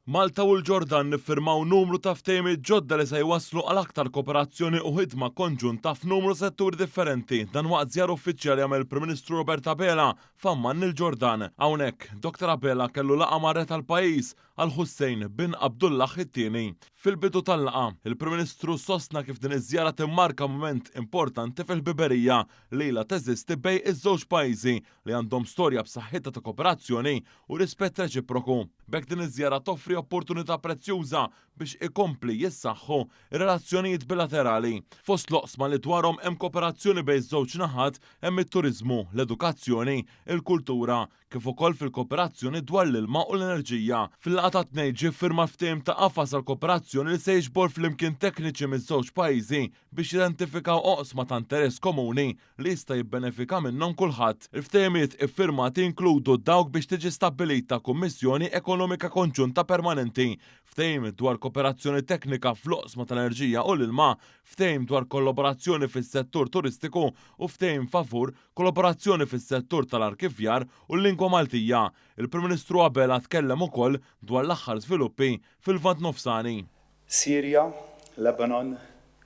Malta u l-Ġordan iffirmaw numru ta' ftehimiet ġodda li se jwasslu għal aktar kooperazzjoni u ħidma konġunta f'numru setturi differenti. Dan waqt żjara uffiċjali għamel il-Prim Ministru Robert Abela f'Amman il-Ġordan. Hawnhekk, Dr Abela kellu laqgħa mar-Re tal-pajjiż, Al Hussein bin Abdullah it-Tieni. Fil-bidu tal-laqgħa, il-Prim Ministru sostna kif din iż-żjara timmarka mument importanti fil-ħbiberija li ilha teżisti bejn iż-żewġ pajjiżi li għandhom storja b'saħħitha ta' kooperazzjoni u rispett reċiproku. B'hekk din iż-żjara toffri opportunità prezzjuża biex ikompli jissaħħu r-relazzjonijiet bilaterali. Fost l-oqsma li dwarhom hemm kooperazzjoni bejn iż-żewġ naħat hemm it-turiżmu, l-edukazzjoni, il-kultura, kif ukoll fil-kooperazzjoni dwar l-ilma u l-enerġija. Fil-laqgħa tat-Tnejn ġie ffirmat ftehim ta' qafas għall-kooperazzjoni li se jiġbor flimkien tekniċi miż-żewġ pajjiżi biex jidentifikaw oqsma ta' interess komuni li jista' jibbenefika minnhom kulħadd. Il-ftehimiet iffirmati jinkludu dawk biex tiġi stabbilita Kummissjoni Ekonomika Konġunta Permanenti, ftehim dwar kooperazzjoni teknika fl-oqsma tal-enerġija u l-ilma, ftehim dwar kollaborazzjoni fis-settur turistiku u ftehim favur kollaborazzjoni fis-settur tal-arkivjar u l-lingwa Maltija. Il-Prim Ministru Abela tkellem ukoll dwar l-aħħar żviluppi fil-Lvant Nofsani. Syria, Lebanon,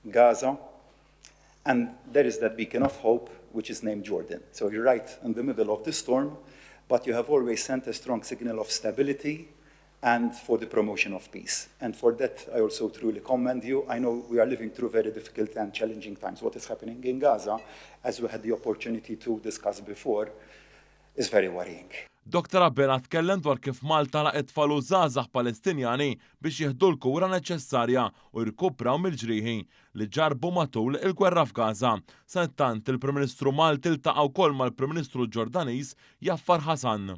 Gaza, And there is that beacon of hope, which is named Jordan. So you're right in the middle of the storm, but you have always sent a strong signal of stability and for the promotion of peace. And for that, I also truly commend you. I know we are living through very difficult and challenging times. What is happening in Gaza, as we had the opportunity to discuss before, is very worrying. Dr Abela tkellem dwar kif Malta laqgħet tfal u żgħażagħ Palestinjani biex jieħdu l-kura neċessarja u jirkupraw mill-ġrieħi li ġarrbu matul il-gwerra f'Gaza. Sadanittant, il-Prim Ministru Malti ltaqa' wkoll mal-Prim Ministru Ġordaniż Jaffar Hassan.